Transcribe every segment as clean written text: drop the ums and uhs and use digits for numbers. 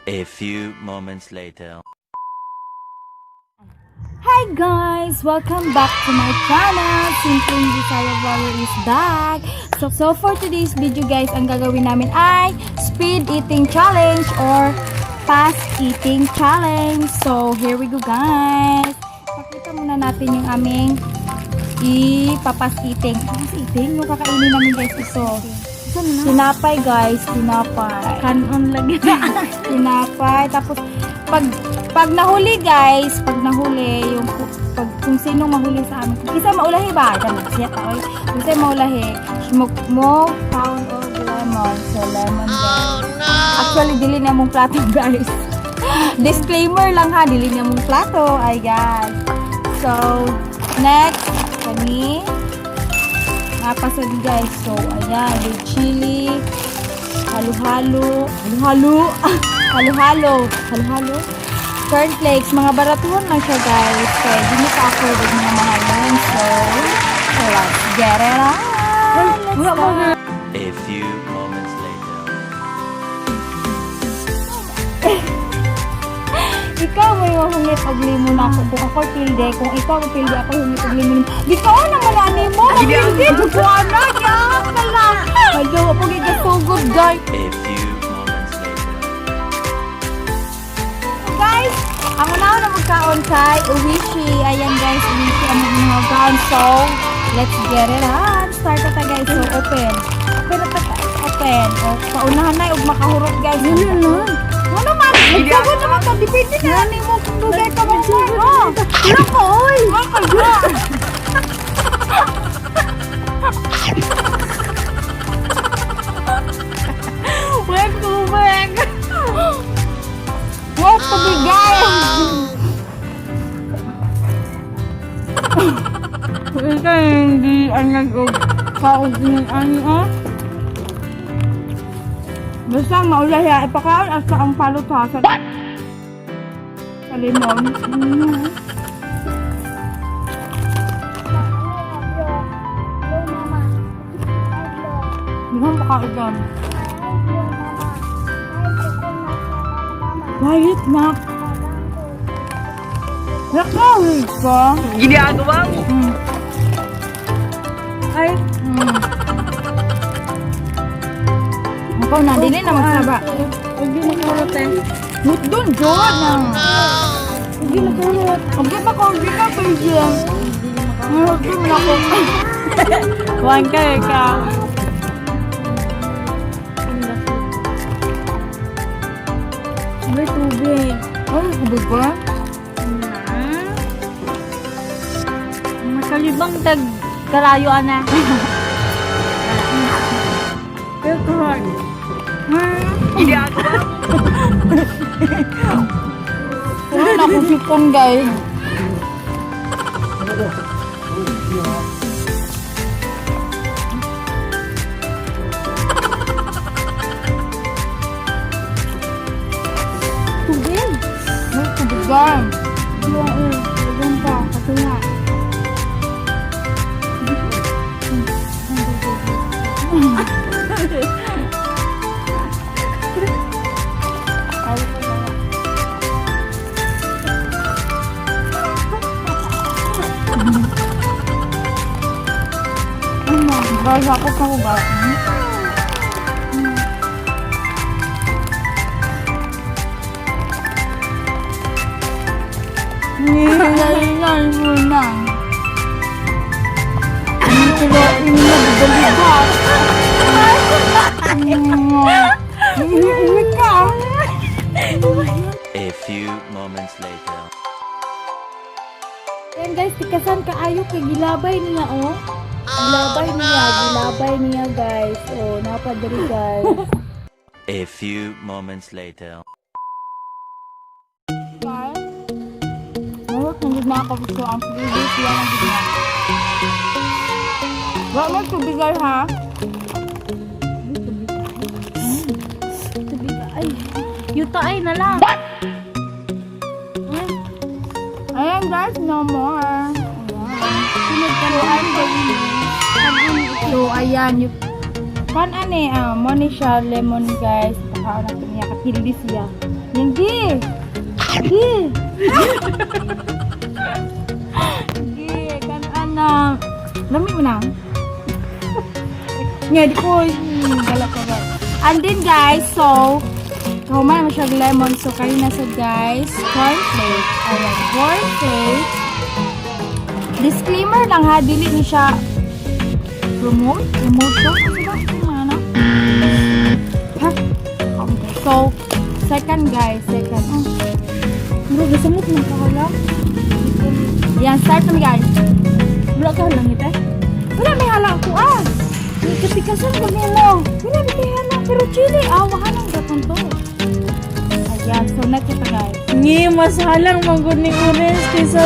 A few moments later. Hi guys! Welcome back to my channel! Simpleng Bisaya Vlogger is back! So for today's video guys, ang gagawin namin ay speed eating challenge or fast eating challenge. So here we go guys! Pakita muna natin yung aming ipapas eating. Papas eating? Yung kakainin namin guys ito. Tinapay guys, tinapay. Kanon lagi. Tinapay. Tapos, pag nahuli guys, pag nahuli, yung, pag, kung sino mahuli sa amin, kung isa maulahi ba? Dami, siya tao. Kung isa maulahi, mo, pound of lemon. So, lemon guys. Actually, dili na mong plato guys. Disclaimer lang ha, dili na mong plato. Ay guys. So, next, kani. Napasad guys. So, ayan, with chili, halo-halo, halo-halo, halo-halo, halo-halo, cornflakes, mga baratuhan lang siya guys. Kaya di mo ka-afford ang mga mahalan. So, let's get it on! Let's go! A few moments later. Ikaw may mahungit og limon ako. Kung ako pilde, kung ikaw ang pilde, ako hungit og limon. Gikaw naman ani mo, pilde, buwana, yan ka lang. Medyo ako gigasugod, guys. A few moments later. Guys, ang una na magkaon kay Uwishi. Ayan guys, Uwishi ang magkaon. So, let's get it on. Start na ta guys. So, open. Open na ta guys. Open. O, paunahan na og makahurot guys. Ano na? Ano man? Magsagot naman ka. Depende na lang mo kung dugay ka mo. Oh. Wala ko, oy. Wala ka. Wag tubig. Wag tubig guys. Ikaw hindi ang nag-kaog ni ano. Basta maulahi, ipakaon asa ang palot ha sa limon. Hindi mo pakaon. Wait na. Nakawin ka. Ginagawa mo? Ay, Ako na, dili na magsaba. huwag yun nakulot eh. Mutdon, Jod! Huwag yun nakulot. Huwag pa ko, hindi ka pwede. Huwag mo na ako. Kuhan ka eh ka. May tubig. Ay, kubog ba? Makalibang tag karayo ana. Pero kuhan. Ginagawa mo? Wala na akong sipon, guys. Tubig. May tubig ba? Oo, lagyan pa. Kasi nga. Ano? Guys, ako sa huba. Nilalay mo na. Nilalay mo na. Uwi ka. A A few moments later. Ayan guys, tikasan kaayo kay gilabay niya oh. Gilabay niya, gilabay niya guys. Oh, napadiri guys. A few moments later. Guys, Murag na gid na ako gusto ang tubig siya na gid na. Wa mo tubig guys ha. Tubig ay. Yuta ay na lang. Ayan guys, no more. Ayan. Sunod ka na. So ayan, yung kan ani ah, mo ni siya lemon guys. Pakaon natin niya kapildi siya. Yan gi. Gi. Gi kan ana. Lami mo na. Nga di ko gala ko ba. And then guys, so kahuman naman siya og lemon. So kayo na sa guys, cornflake. Ayan, cornflake. Disclaimer lang ha, dili ni siya promote, promotion, ano ba? Yung mga ano? Ha? So, second guys, second. Oh. Bro, gusto mo kung kahala? Yan, start na guys. Wala ka lang ita. Wala may hala ko ah. Kapikasan ko nimo. Wala may hala. Pero chili, ah, wahanang gapon to. Ayan, so next ito guys. Ngi, mas halang manggod ni orange kaysa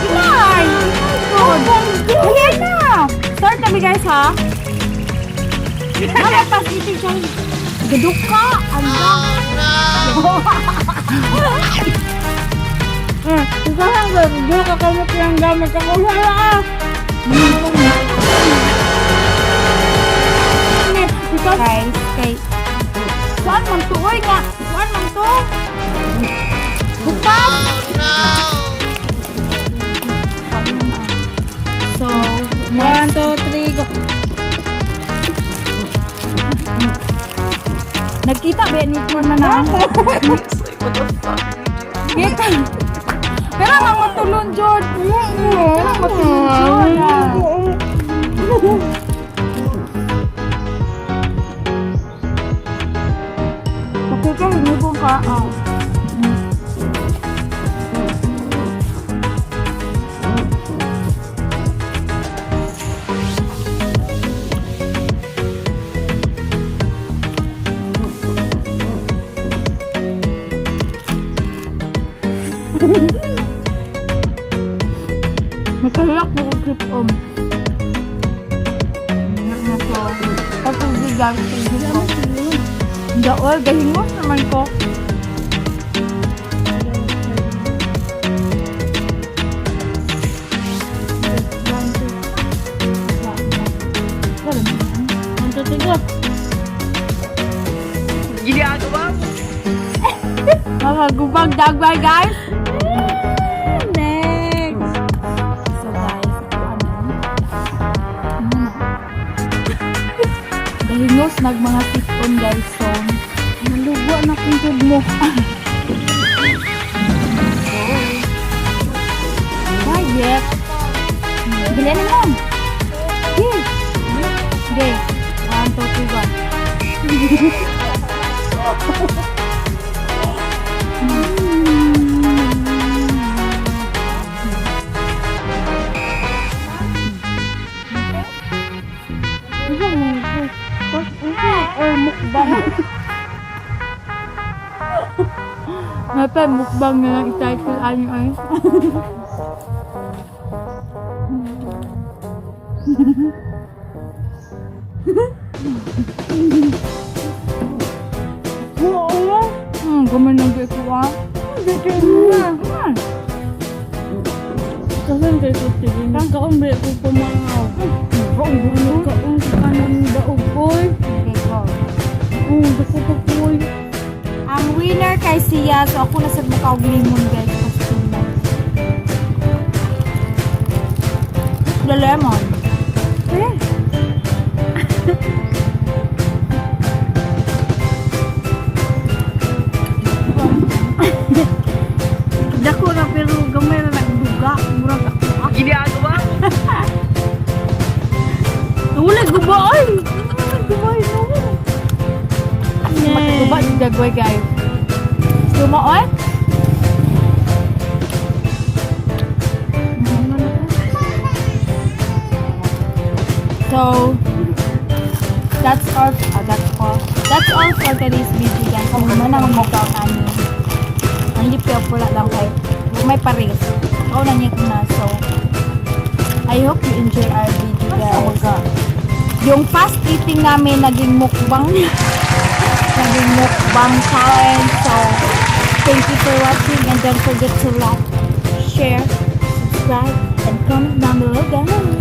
Inay! Oh my God! Ayan na! Start na guys ha. Wala pa itig siya. Gaduka! Anda! Ikaw lang ba? Di ka kamot yung gamit ako. Wala ah! Guys, kay kuan man to oy nga. Kuan man to. Bukas. So, 1, 2, 3, go! Nagkita ba ni na na? Kita. Pero ang matulon George. Pero ang matulon George. Ah. Pakita hindi ko ka. Ah. Makalak mo ko clip on. Patubigan, ko. Daol, gahingos naman ko. One, two, three, go! Ginagawa mo! Makagubag dagbay guys. Next! So guys, ito ano. Gahingos nag mga tip on guys. So, Naluwa na kong tug mo. Quiet. Dali na lang. Okay. Okay. 1, 2, 3, go. Or mukbang. Napa, mukbang na lang i-title ani ay. Oo! Gaman lang ko ah. Dito na. Kasan kayo ko tigil? Kaon ba ko pumangaw? Kaon kaon ka ng daog oy. Okay, go. Dako pa koy. Ang winner kay siya, so ako na sa mukha og limon guys. Pastilan. The lemon. Eh. Dako na pero gamay ra nagduga. Murag ako ah. Ginagawa mo! Wala guba ay. Wala guba ay no. Matuba yung dagway guys. Sumaot. So, that's all, that's all. That's all for today's video, guys. Kung mo na mukha kami. Ang lipyo pula lang kay may pares. Ako na niya na. So, I hope you enjoy our video, guys. Yung fast eating namin naging mukbang. Naging mukbang challenge. So, thank you for watching and don't forget to like, share, subscribe, and comment down below, guys.